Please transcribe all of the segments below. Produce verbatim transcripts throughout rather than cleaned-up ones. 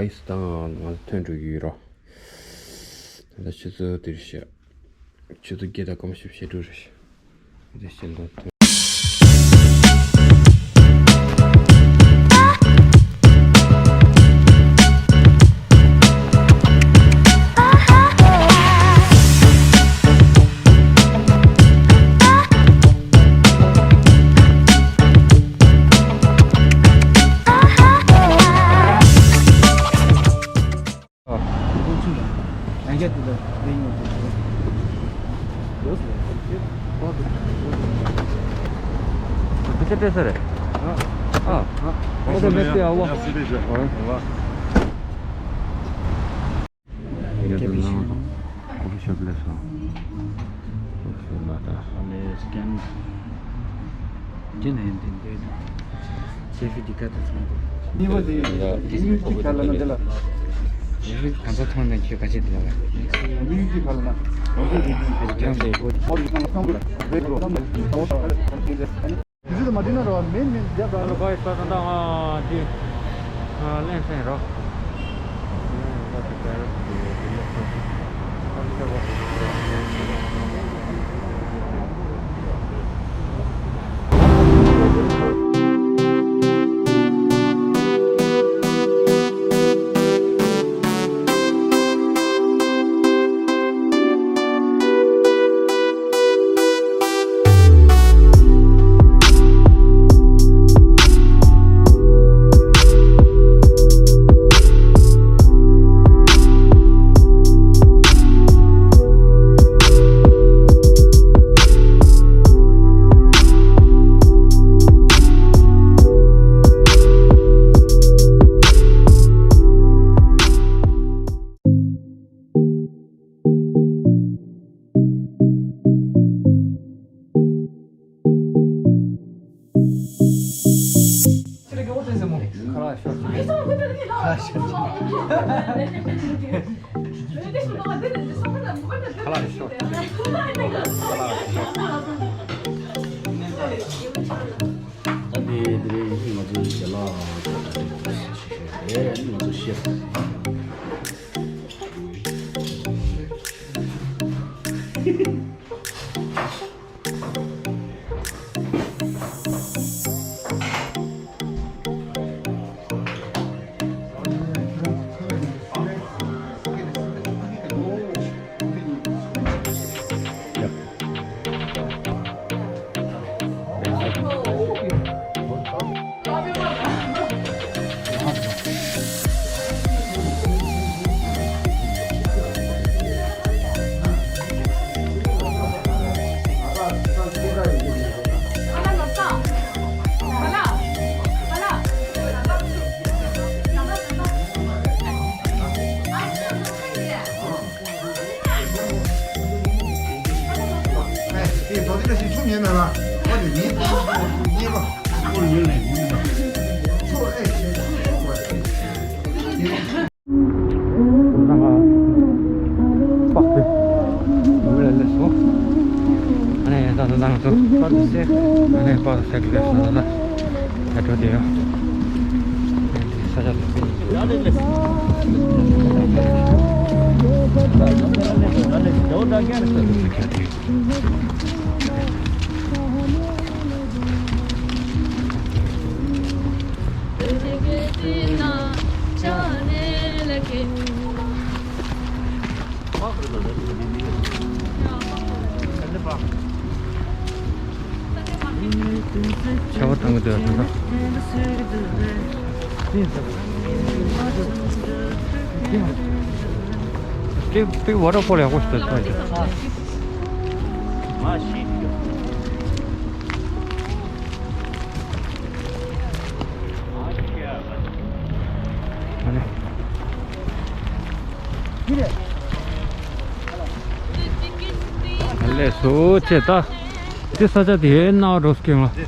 ད་ང་ང་ཐོན་འགྲོ་གི་ཡོད་རོ། ད་ཆུ་ཚོད་དེར་བཤད། ཆུ་ཚོད་བརྒྱད་དང་སྐར་མ་བཞི་བཤད་འགྲོ་རེད། དེ་བཤད་འདུག Bitte, bitte, bitte. Ah, ah. Merci, au revoir. Au revoir. Scan. ཅི་ནས་འདི་འདི། ཅེ་ཧྥི་འདི་ག་དུ་སོང་། གཉིས་པ་དེ་ཡིན་གཅིག་ག་ལ་ན་འདི་ལ། ཅེ་ཧྥི་གང་ཚ་ཐོང་ནས་ཁྱོད་ག་ཅི་འདི་ལ། གཉིས་གཅིག་ག་ལ་ན། ཁྱོད་ཀྱང་འདི་གོ། ཁྱོད་ཚོ་མ་འདི་ན་རོ་མིན་མིན་རྒྱབ་ར། ཧེ་ལོ་གྷའི་སི། ད་ད་ང་འདི་ལན་སེང་རོ། ད་དེ་དེ་རིང་ང་ཚོའི་ཞལ་ལག་རེད། ང་ཚོ་ཤེས། ཆར་པ་བཏང་གི་འདུག་ད། དེ་དེ་ཝ་ཊར་ཕོལ་ཡག་པོ་ཞིག་འདུག་ད། ཨ་ནི། ཨ་ལས་སོ་ཆེ་ད། དེ་ས་ཆ་དེ་ནང་རོ་སྐྱེ་ང་། དེ།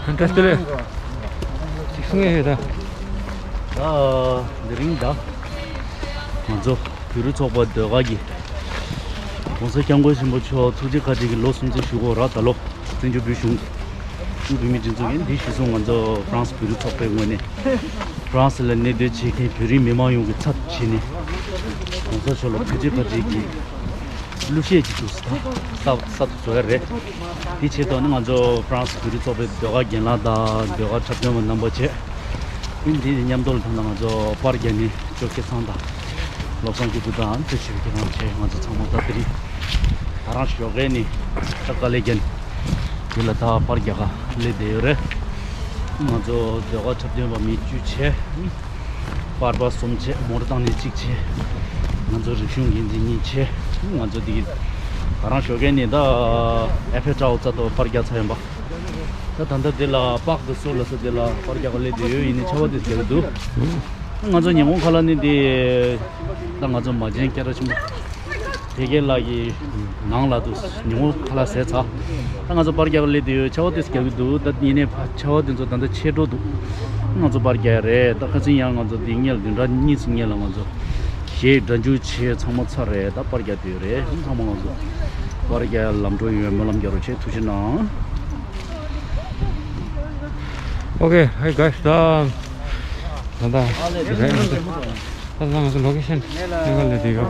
ཧན་ཏྲ་སྟེ་ལེ། ཅིག་སུང་ཡོད་ད། ཨ། དེ་རིང་ད། ང་ཚོ་བོད་རིགས་ཚོགས་པ་ཟློས་གར་གྱི་༸གོང་ས་༸སྐྱབས་མགོན་ཆེན་པོ་མཆོག་ཐུགས་རྗེ་བཀའ་དྲིན་གྱིས་ལོ་སུམ་ཅུ་བཞུགས་ཡོད་རེད། ད་ལོ་བཙན་བྱོལ་བོད་གཞུང་བོད་མིའི་སྒྲིག་འཛུགས་ཀྱིས་འདི་གཞི་བཟུང་ང་ཚོ་ཧྥ་རན་སི་བོད་རིགས་ཚོགས་པའི་ངོས་ནས་ཧྥ་རན་སི་ལ་གནས་སྡོད་བྱེད་མཁན་བོད་རིགས་མི་མང་ཡོངས་ཀྱི་ཚབ་བྱས་ནས་༸གོང་ས་མཆོག་ལ་ཐུགས་རྗེ་བཀའ་དྲིན་གྱིས་གླུ་གཞས་ཀྱི་དུས་སུ་ད་ས་ས་དུ་བཟོ་ཡ་རེད། དེ་ཆེད་དུ་ནི་ང་ཚོ་ཧྥ་རན་སི་བོད་རིགས་ཚོགས་པའི་ཟློས་གར་རྒན་ལགས་དང་ཟློས་གར་འཁྲབ་སྟོན་པ་རྣམ་པ་བཅས་ཨིན་དེ་མཉམ་དུ་ལ་ཐང་ན་ང་ཚོ་པར་རྒྱག་ནི་ཅོ་སྐད་ཚང་དང་བློ་བཟང་སྐྱིད་སྡུག་དང་ཚེ་ཆོས་ཀྱི་རང་བཅས་ང་ཚོ་ཚང་མ་ད་དེ་རིང་ད་རང་ཞོགས་ཀས་ནི་ད་དཀའ་ལས་རྒྱག་ནི་དེ་ལ་ད་པར་རྒྱག་ག་སླེབས་བསྡད་ཡོད་རེད། ང་ཚོ་ཟློས་གར་འཁྲབ་སྟོན་པ་མི་བཅུ་བྱས། པར་པ་གསུམ་བྱས། མོ་ཊ་བཏང་ནས་གཅིག་བྱས། ང་ཚོ་རིག་གཞུང་འགན་འཛིན་གཉིས་བྱས། ང་ཚོ་འདི་གི་ད་རང་ཞོགས་ཀས་ནས་ད་ཨེ་ཕེལ་ཊ་ཝར་རྩ་ཐོག་པར་རྒྱག་ཚར་ཡིན་པ། ད་ད་ལྟ་འདི་ལ་པག་ཏུ་སུ་ལ་ས་འདི་ལ་པར་རྒྱག་ག་སླེབས་བསྡད་ཡོད། ཡིན་ནའི་ཆར་པ་དེ་རྒྱག་གི་འདུག་ང་ཚོ་ཉི་ཧོང་ཁ་ལག་ནི་འདི་ད་ང་ཚོ་མ་བྱན་སྐད་གྲགས་ཆེན་པོ། བོད་རྒྱལ་ལགས་ཀྱི་ནང་ལ་དུ་ཉི་ཧོང་ཁ་ལག་ཟས་ཚར། ད་ང་ཚོ་པར་རྒྱག་ག་སླེབས་བསྡད་ཡོད། ཆར་པ་དེ་རྒྱག་གི་འདུག་ད་ཡིན་ནའི་ཆར་པ་དེ་ཚོ་ད་ལྟ་ཆད་འགྲོ་འདུག་ང་ཚོ་པར་རྒྱག་ཡ་རེད། ད་ཁ་སང་ཡང་ང་ཚོ་འདི་སྔོན་ལ་བདུན་ཕྲག་གཉིས་ཙམ་སྔོན་ལ་ང་ཚོ་གཞས་སྒྲ་འཇུག་བྱས་ཚང་མ་ཚར་རེད། ད་པར་རྒྱག་བསྡད་ཡོད་རེད། ཚང་མ་ང་ཚོ་པར་རྒྱག་ཡ་ལམ་འགྲོ་ཡོང་བའི་སྨོན་ལམ་རྒྱག་རོགས་བྱེད། ཐུགས་རྗེ་གནང་། Okay, hi guys. ད་ད་ད་ད་ང་ཚོ་ད་ད་ང་ཚོ་ལོ་ཀེ་ཤན་ནས་ག་ལ་བསྡད་ཡོད།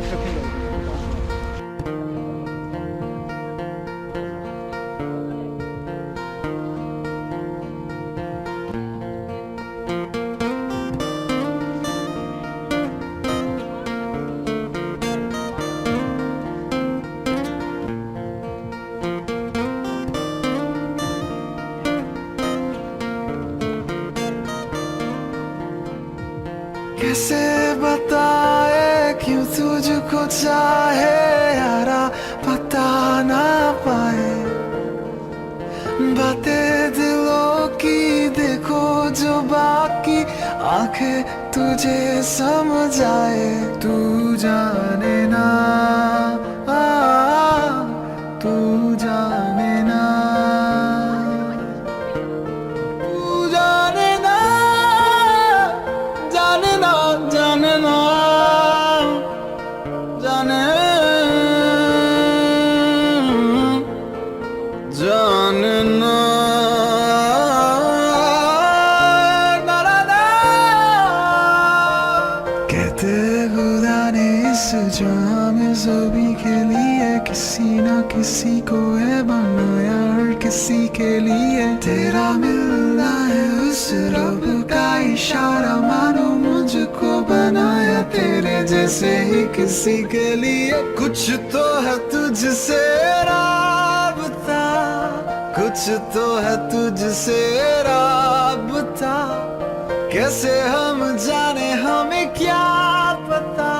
कैसे बताए क्यों तुझको चाहे यारा, पता ना पाए बातें दिलों की। देखो जो बाकी आंखें तुझे समझाए। तू जाने ना, तू जाने ना, तू जाने ना, जाने ना, जाने ना, जाने, जाने ना। कहते खुदा ने इस जाम ज़मीं के लिए किसी ना किसी को है बनाया, हर किसी के लिए। तेरा मिलना है उस रब का इशारा, मानो मुझको बनाया। तेरे जैसे ही किसी के लिए कुछ तो है तुझसे राबता, कुछ तो है तुझसे राबता। कैसे हम जाने, हमें क्या पता,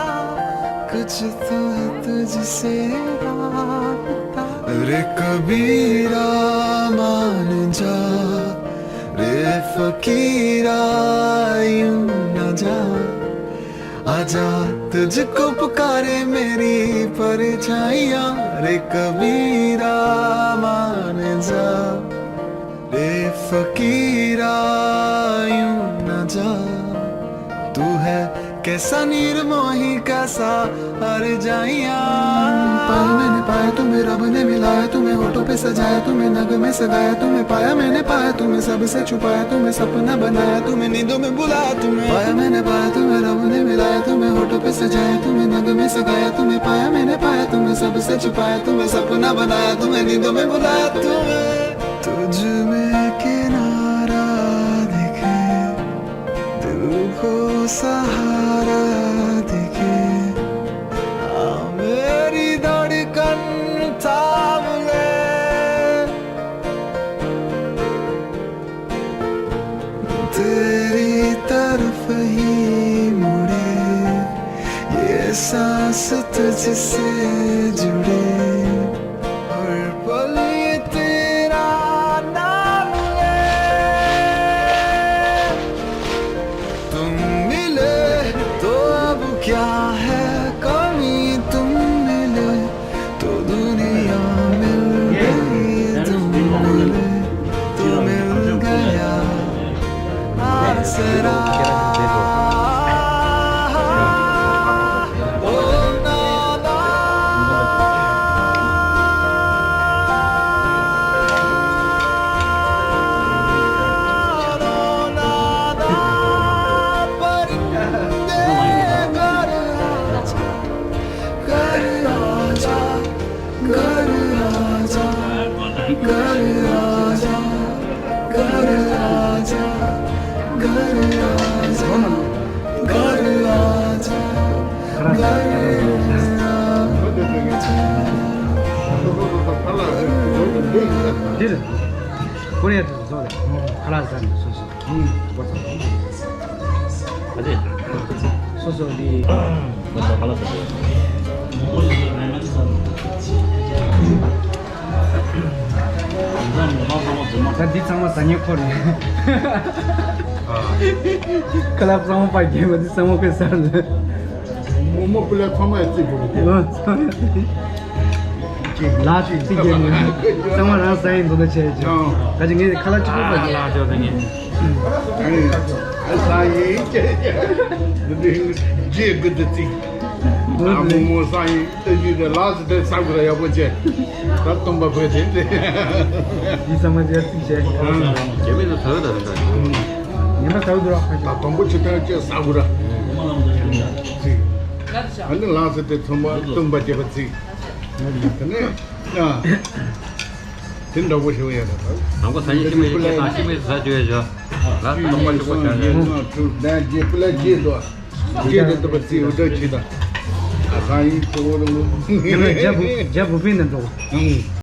कुछ तो है तुझसे राबता। रे कबीरा मान जा, रे फकीरा यूं ना जा। आजा, तुझको पुकारे मेरी परछाइयाँ। रे कबीरा मान जा, रे फकीरा यूं ना जा। तू है कैसा निर्मोही, कैसा हर जाइयाँ। पाया मैंने, पाया तुम्हें, रब ने मिलाया तुम्हें, होठों पे सजाया तुम्हें, नग में सगाया तुम्हें। पाया मैंने, पाया तुम्हें, सबसे छुपाया तुम्हें, सपना बनाया तुम्हें, नींदों में बुलाया तुम्हें। पाया मैंने, पाया तुम्हें, रब ने मिलाया तुम्हें, होठों पे सजाया तुम्हें, नग में सगाया तुम्हें। पाया मैंने, पाया तुम्हें, सबसे छुपाया तुम्हें, सपना बनाया तुम्हें, नींदों में बुलाया तुम्हें। तुझ में किनारा दिखे, दिल को सहारा दिखे। आ मेरी धड़कन थाम ले, तेरी तरफ ही मुड़े, ये सांस तुझसे जुड़े। हर पल ये तेरा नाम ले। तुम मिले तो अब क्या है कमी, तुम मिले तो दुनिया मिल गई, तुम मिले तो मिल गया आसरा। འདིར། ཀོ་རི་ཡ་དུ་བཟོ་རེད། ཁ་ལག་ཟ་ནས་སོ་སོ། ཨ་ཙི། སོ་སོ་འདི། ཁ་ལག་ཟ་རེད། ད་འདི་ཚང་མ་ཟ་མཁན་ཁོ་རེད། ཁ་ལག་ཚང་མ་ཕར་རྒྱབ། འདི་ཚང་མ་ཁོས་ཟ་རེད། མོག་མོག་པོ་ལ་ཚང་མ་ཡ་རྩིས་དགོས་ཀྱི། ལག་ཅིག་རྩིས་རྒྱག་ནས་ཚང་མ་རང་ཟ་ཡིན་འདུག་ན་བྱས་ཀྱི། ད་ཅི་ངས་ཁ་ལག་གཅིག་པུ་ཟ་གི། ལག་ཅོག་ཟ་གི། ཨ་ནི་ཨ་ཟ་ཡིན་ཀྱེ་ཀྱེ། འདི་འདྲའི་རྗེས་དགུ་དུ་རྩིས། ཨ་མོག་མོག་ཟ་ཡིན། ལྟ་རྒྱུ་དེ་ལག་ཟ་དེ་ཟ་དགོས་ར་ཡག་པོ་བྱས། ད་སྟོང་པ་བོད་དེ་དེ། འདི་ཚང་མ་ཡ་རྩིས་བྱས། རྒྱ་མི་ཚོ་ཟ་གི་ད་རེད་ད། ངན་པ་ཟ་གི་འདུག་ར། ད་དང་པོ་ཆུ་ཐང་ཅེ་ཟ་དགོས་ར། རྩིས། ཨ་ནི་ལག་ཟ་དེ་ཚང་མ་སྟོང་པ་བྱས་པ་རྩིས། དེ་ནས། ཨ། དེ་འདྲ་པོ་ཞིག་ཡོད་རེད་ད། དང་པོ་ས་ཉིན་ཤི་མི་ཡི་སྐད་དང་ཤི་མི་ཟ་རྒྱུ་ཡོད་ཞོ། ལ་དང་པོ་ཞིག་པོ་ཞོ་རེད། ལྔ་དྲུག་བདུན་བརྒྱད་པོ་ལ་བརྒྱད་དོ། བརྒྱད་དེ་འདུག་པ་རྩིས་འུ་འདྲ་ཆེ་ད། ཨ་ས་ཡིན་གཙོ་བོ་རུ། ཡང་ན་རྒྱ་བུ་རྒྱ་བུ་ཕིན་ནས་འགྲོ། ཨང་།